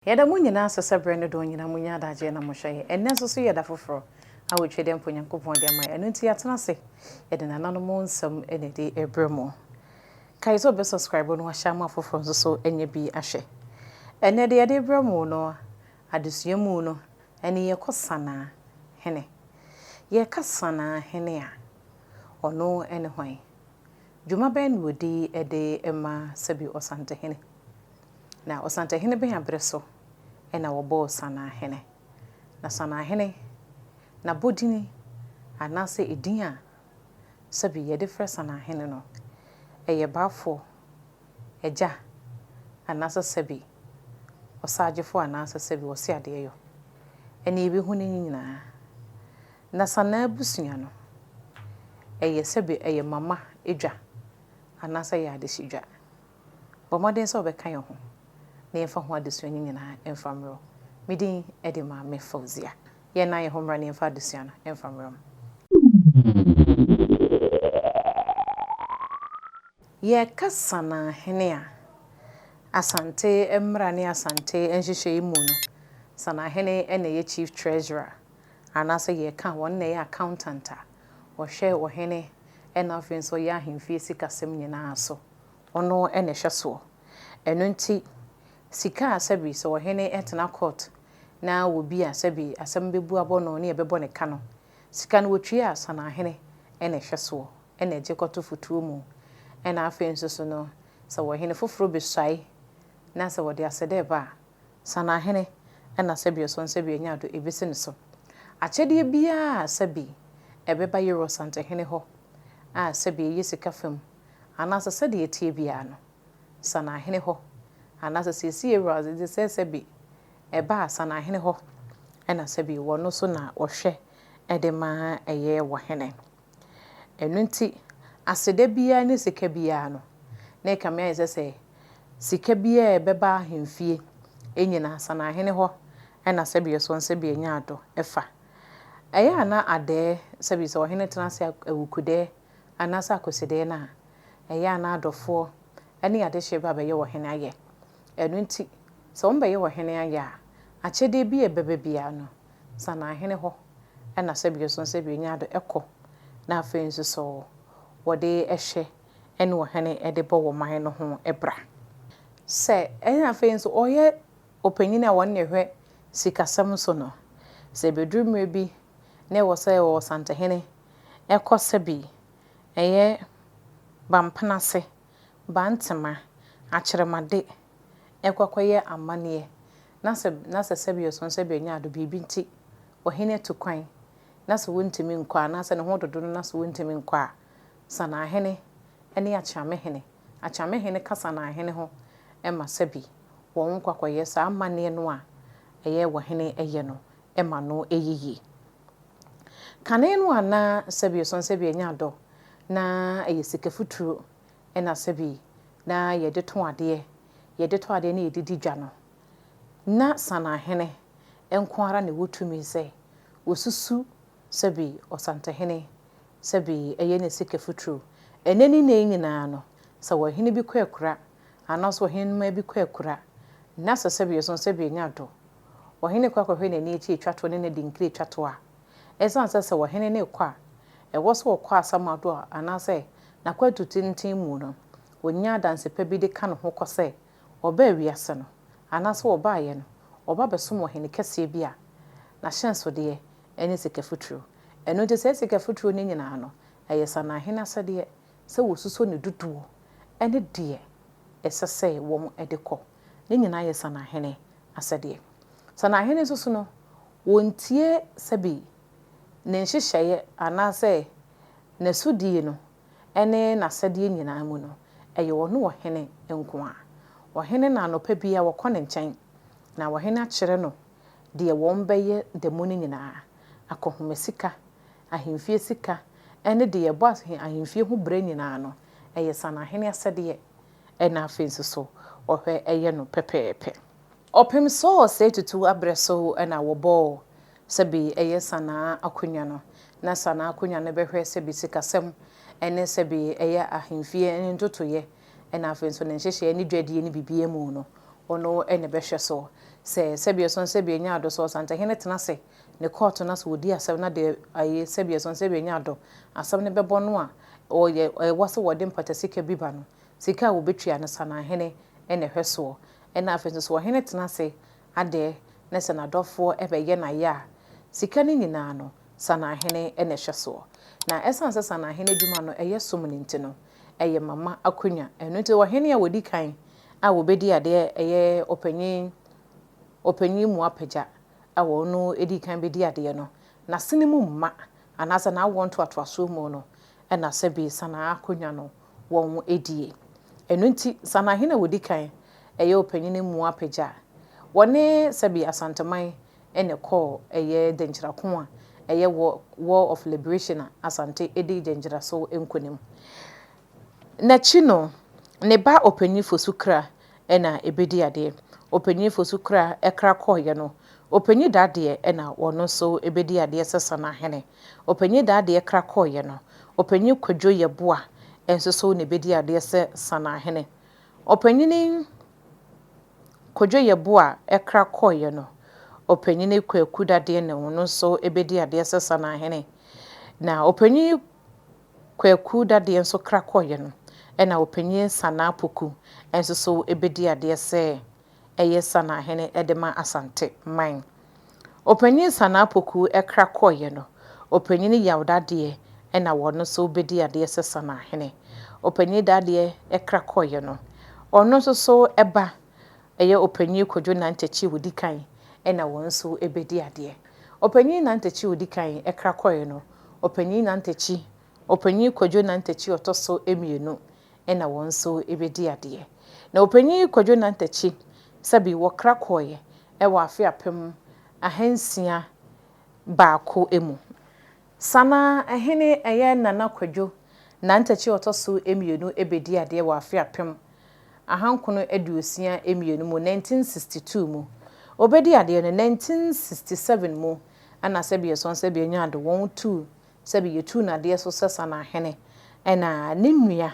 Yɛda mo nyinaa ase sɛ berɛ ne dɔn nyinaa monya adagyeɛ na mohwɛ yɛn. Ɛnnɛ nso so yɛ da foforɔ a wɔtwa dɛ mpo Nyankopɔn de ama yɛn. Ɛno nti yɛatena ase yɛde nananom nsɛm na ɛde rebrɛ mo. Kae sɛ wobɛ subscribe na wahyɛ ama afoforɔ nso so anya bi ahwɛ. Ɛnnɛ deɛ yɛde rebrɛ mo no adesua mu no ɛne yɛkɔ Sanaa hene. Yɛka Sanaa hene a, ɔno ne hwan? Dwuma bɛn na ɔdi de ma sɛbi Ɔsantehene? Na Ɔsantehene bɛn aberɛ so na wɔbɔɔ Sanaahene? Na Sanaahene, n'abɔdini anaasɛ edin a sɛbi yɛde frɛ Sanaahene no, ɛyɛ Baafoɔ, Agya, anaasɛ sɛbi Ɔsaagyefoɔ anaasɛ sɛbi Ɔseadeɛyɔ? Ɛnneɛ yɛbɛhu ne nyinaa. Na Sanaa abusua no, ɛyɛ sɛbi ɛyɛ mama dwa anaasɛ ɛyɛ adehye dwa? Bɔ mmɔden sɛ wobɛka yɛn ho na yɛmfa ho adesua no nyinaa mfa mmerɛ wo. Me din de Maame Fauzia. Yɛnnan yɛn ho mmra na yɛmfa adesua no mfa mmerɛ mo. Yɛka Sanahene a, Asante mmara ne Asante nhyehyɛe mu no, Sanahene na ɛyɛ Chief Treasurer anaasɛ yɛka a, wɔn na ɛyɛ accountant a ɔhwɛ ɔhene ɛna afei nso ɔyɛ ahemfie sikasɛm nyinaa so. Ɔno na ɛhwɛ soɔ. Ɛno nti, sika a sɛbi sɛ ɔhene tena court na obi a sɛbi asɛm bɛbu abɔ no ne yɛbɛbɔ ne ka no, sika no wɔtwie a Sanahene na ɛhwɛ soɔ, ɛna ɛgye kɔto fotuo mu. Ɛna afei nso so no, sɛ ɔhene foforɔ bɛsuae na sɛ wɔde asɛdɛ ba a, Sanahene na sɛbi ɔsɔn sɛbi anya ado ɛbɛsi ne so. Akyɛdeɛ biara a sɛbi ɛbɛba Yerɔ Santehene hɔ a sɛbi ɛyɛ sika fam anaasɛ sɛdeɛ ɛteɛ biara no, Sanahene hɔ, anaasɛ seesei Awurade de sɛ sɛbi ɛba a Sanahene hɔ na sɛbi wɔno so na wɔhwɛ de ma ɛyɛ wɔhene. Ɛno nti, aseda biara ne sika biara no, na ɛkame ayɛ sɛ sɛ sika biara a ɛbɛba ahemfie nyinaa Sanahene hɔ na sɛbi ɛsɔ sɛbi ɛnya ado fa. Ɛyɛ a na adɛɛ sɛbi sɛ ɔhene tena ase awukudɛɛ anaasɛ akwasidɛɛ no a, ɛyɛ a na adɔfoɔ ne adehyeɛ ba bɛyɛ ɔhene ayɛ. Ɛno nti, sɛ wɔbɛyɛ ɔhene ayɛ a, akyɛdeɛ bi a ɛbɛba biara no, Sanahene hɔ na sɛbi ɔsɔn sɛbi ɔnya ado kɔ, na afei nso so wɔde hwɛ ne ɔhene de bɔ wɔ man no ho bra. Sɛ ɛna afei nso ɔyɛ ɔpanyin a wɔn na ɛhwɛ sikasɛm so no, sɛ ɛbɛduru mmerɛ bi na ɛwɔ sɛ Ɔsantehene kɔ sɛbi ɛyɛ Bampenase, Bantema, Akyerɛmade kɔ akɔyɛ amanneɛ na sɛ na sɛ sɛbi ɔsɔn sɛbi ɔnya ado biribi nti ɔhene atu kwan na sɛ wɔntumi nkɔ a anaasɛ ne ho dodo no na sɛ wɔntumi nkɔ a, Sanaahene ne Akyeamehene, Akyeamehene ka Sanaahene ho ma sɛbi wɔn kɔ akɔyɛ saa amanneɛ no a ɛyɛ ɔhene yɛ no ma no yɛ yie. Kane no a na sɛbi ɔsɔn sɛbi anya adɔ na ɛyɛ sika futuro na sɛbi na yɛde tɔn adeɛ, yɛde tɔ adeɛ na yɛde di dwa no, na Sanahene nko ara na ɛwɔ tumi sɛ wɔsusu sɛbi Ɔsantehene sɛbi ɛyɛ ne sika futuro. Ɛnnɛ ne nnɛ yi nyinaa no, sɛ ɔhene bi kɔ akura anaasɛ ɔhenemmaa bi kɔ akura na sɛ sɛbi ɔsɔn sɛbi anya adɔ, ɔhene kɔ akɔhwɛ n'ani akyi atwa toɔ ne n'adinkra atwa toɔ a, ɛsiane sɛ sɛ ɔhene no rekɔ a, ɛwɔ sɛ ɔkɔ asamado a anaasɛ n'akwantu tenten mu no, ɔnya adanse pa bi de ka ne ho kɔ sɛ ɔbaa wiase no, anaasɛ ɔbaeɛ no, ɔba bɛsom ɔhene kɛseɛ bi a n'ahyɛnsodeɛ ne sikafuturo. Ɛno nti saa sikafuturo no nyinaa no, ɛyɛ Sanahene asɛdeɛ sɛ wɔsusu ne dodoɔ ne deɛ ɛsɛ sɛ wɔde kɔ. Ne nyinaa yɛ Sanahene asɛdeɛ. Sanahene nso so no, wɔntie sɛbi ne nhyehyɛeɛ anaasɛ n'asodie no ne n'asɛdeɛ nyinaa mu no, ɛyɛ ɔno ɔhene nko ara. Ɔhene na anɔpa biara wɔkɔ ne nkyɛn, na ɔhene akyerɛ no deɛ wɔbɛyɛ da mu no nyinaa, akɔhoma sika, ahemfie sika, ne deɛ ɛbɔ ahemfie ho berɛ nyinaa no, ɛyɛ Sanahene asɛdeɛ, ɛna afei nso so ɔhwɛ yɛ no pɛpɛɛpɛ. Ɔpem sɔɔ sɛɛ tutu abrɛ so na wɔbɔɔ sɛbi ɛyɛ Sanaa akonwa no. Na Sanaa akonwa no bɛhwɛ sɛbi sikasɛm ne sɛbi ɛyɛ ahemfie ne ntotoeɛ na afei nso ne nhyehyɛeɛ ne dwadie ne biribiara mu no, ɔno na ɛbɛhwɛ so. Sɛ sɛbi ɛsɔn sɛbi ɛnya adɔ, sɛ Ɔsantehene tena ase ne kɔɔto na sɛ wɔdi asɛm na deɛ ayɛ sɛbi ɛsɔn sɛbi ɛnya adɔ asɛm no bɛbɔ no a, ɔyɛ ɛwɔ sɛ wɔde mpata sika bi ba no, sika a wɔbɛtua no Sanahene na ɛhwɛ soɔ. Ɛna afei nso sɛ ɔhene tena ase adɛ na sɛ n'adɔfoɔ bɛyɛ no ayɛ a, sika no nyinaa no Sanahene na ɛhwɛ soɔ. Na ɛsiane sɛ Sanahene adwuma no ɛyɛ som no nti no, ɛyɛ mama akonnwa. Ɛno nti ɔhene a ɔdi kan a ɔbɛdi adeɛ ɛyɛ ɔpanyin, ɔpanyin Muapagya a ɔno dii kan bɛdi adeɛ no, n'asene mu mma anaasɛ n'awoɔ ntoatoasoɔ mu no na sɛbe Sanaa akonnwa no wɔn die. Ɛno nti Sanahene a ɔdi kan ɛyɛ ɔpanyin Muapagya, wɔne sɛbe Asanteman na ɛkɔɔ ɛyɛ Denkyira ko a ɛyɛ War of Liberation a Asante dii Denkyira so nkonim. N'akyi no, ne ba Ɔpanyin Fosu Kra na ɛbɛdi adeɛ. Ɔpanyin Fosu Kra kra kɔeɛ no, Ɔpanyin Dadeɛ na ɔno nso bɛdi adeɛ sɛ Sanahene. Ɔpanyin Dadeɛ kra kɔeɛ no, Ɔpanyin Kwadwo Yeboah nso so na ɛbɛdi adeɛ sɛ Sanahene. Ɔpanyin Kwadwo Yeboah kra kɔeɛ no, Ɔpanyin Kwaku Dadeɛ na ɔno nso bɛdi adeɛ sɛ Sanahene. Na Ɔpanyin Kwaku Dadeɛ nso kra kɔeɛ no, ɛna Ɔpanyin Sanaa Poku nso so bɛdi adeɛ sɛ ɛyɛ Sanaahene de ma Asante man. Ɔpanyin Sanaa Poku kra kɔeɛ no, Ɔpanyin Yaw Dadeɛ na ɔno nso bɛdi adeɛ sɛ Sanaahene. Ɔpanyin Dadeɛ kra kɔeɛ no, ɔno nso so ba ɛyɛ Ɔpanyin Kwadwo Nantakyi ɔdi kan na wɔn nso bɛdi adeɛ. Ɔpanyin Nantakyi ɔdi kan kra kɔeɛ no, Ɔpanyin Nantakyi, Ɔpanyin Kwadwo Nantakyi ɔtɔ so mmienu na wɔn nso bɛdi adeɛ. Na Ɔpanyin Kwadwo Nantakyi, sɛbi wɔkra kɔeɛ wɔ afe 1601 mu. Sanaa hene ɛyɛ Nana Kwadwo Nantakyi ɔtɔ so mmienu bɛdi adeɛ wɔ afe 1962 mu, 1962 mu. Ɔbɛdi adeɛ no, 1967 mu ɛna sɛbi ɛsɔn sɛbi anya ade wɔn tuu sɛbi yɛtuu no adeɛ so sɛ Sanahene ɛna ne nua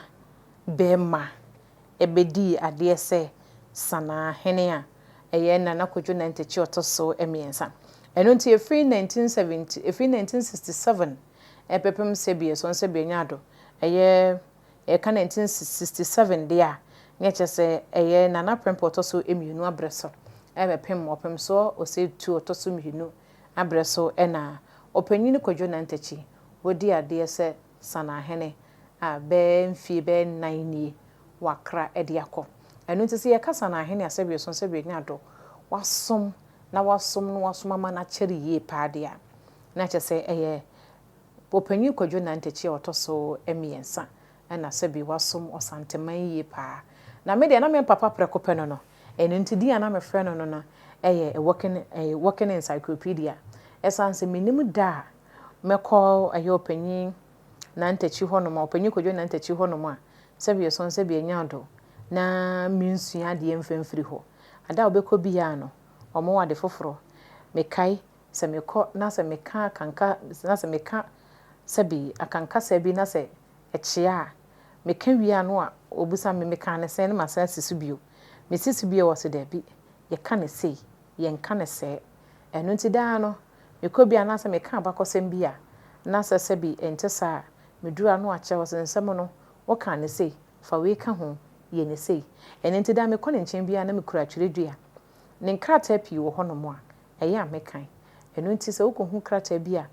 bɛɛma ɛbɛdii adeɛ sɛ Sanahene a ɛyɛ Nana Kwadwo Nantakyi ɔtɔ so mmiɛnsa. Ɛno nti ɛfiri 1970, ɛfiri 1967 ɛbɛpem sɛbi ɛsɔn sɛbi anya ado ɛyɛ yɛka 1967 deɛ a, na ɛkyerɛ sɛ ɛyɛ Nana Prempeh ɔtɔ so mmienu abrɛ so ɛbɛpem Ɔpemsoɔ Osei-Tutu ɔtɔ so mmienu abrɛ so ɛna Ɔpanyin Kwadwo Nantakyi wadi adeɛ sɛ Sanahene a bɛyɛ mfie bɛyɛ nnan nie wakra de akɔ. Ɛno nti sɛ yɛka Sanahene a sɛdeɛ ɔso sɛdeɛ ɔnya dɔ, wasom na wasom na wasom ama no akyɛre yie paa deɛ a, na kyerɛ sɛ ɛyɛ Ɔpanyin Kwadwo Nantakyi a ɔtɔ so mmiɛnsa na sɛbi wasom Ɔsanteman yie paa. Na me deɛ na me papa prɛko pɛ no no, ɛno nti din a na mefrɛ no no no yɛ a walking, a walking encyclopedia. Ɛsiane sɛ mennim da a mɛkɔ ɛyɛ Ɔpanyin Nantakyi hɔnom a, Ɔpanyin Kwadwo Nantakyi hɔnom a, sɛbi ɛsɔn sɛbi ɛnya ado na mensua adeɛ mfa mfiri hɔ. Ada a wobɛkɔ biara no, wɔwɔ ade foforɔ. Mekae sɛ mekɔ na sɛ meka akanka na sɛ meka sɛbi akankasa bi na sɛ ɛkyea a, meka wie a na wɔbisa me mekaa no sɛn na masan asi so bio. Mesi so bio a wɔse daabi, yɛka no sei, yɛnka no sɛɛ. Ɛno nti daa no, mekɔ bi anaasɛ meka abakɔsɛm bi a, na sɛ sɛbi ɛnte saa a, meduru a na wɔakyerɛ wɔse nsɛm no, wokaa no sei, fa wei ka ho, yɛ no sei. Ɛno nti daa mekɔ ne nkyɛn biara na mekura twerɛdua. Ne nkrataa pii wɔ hɔnom a, ɛyɛ a mekan. Ɛno nti sɛ wokohu krataa bi a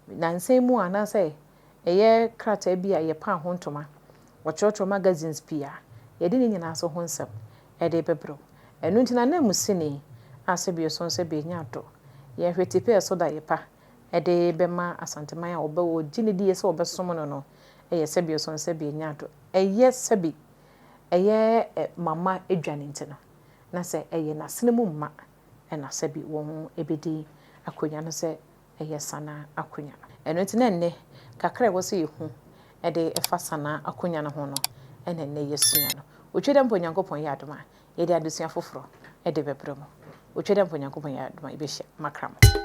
nnansa yi mu anaasɛ ɛyɛ krataa bi a yɛpaa ho ntoma, wɔkyerɛkyerɛw magazines pii a, yɛde ne nyinaa nso ho nsɛm de rebɛbrɛ wo. Ɛno nti n'ananmusini a sɛbi ɛso sɛ benya do, yɛn hwɛ tipɛ a ɛso da yɛ pa de bɛma Asanteman a wɔbɛ wɔgye no die sɛ wɔbɛsom no no yɛ sɛbi ɛso sɛ benya do. Ɛyɛ sɛbi ɛyɛ mama dwane nti no, na sɛ ɛyɛ n'asene mu mma na sɛbi wɔbɛdi akonnwa no sɛ ɛyɛ Sanaa akonnwa no. Ɛno nti na ɛnnɛ, kakra a ɛwɔ sɛ yɛhu de fa Sanaa akonnwa no ho no na ɛnnɛ yɛasua no. Otwa dɛ mpo Onyankopɔn yɛ adom a, yɛde adesua foforɔ de bɛbrɛ mo. Otwa dɛ mpo Onyankopɔn yɛ adom a, yɛbɛhyia. Makra mo.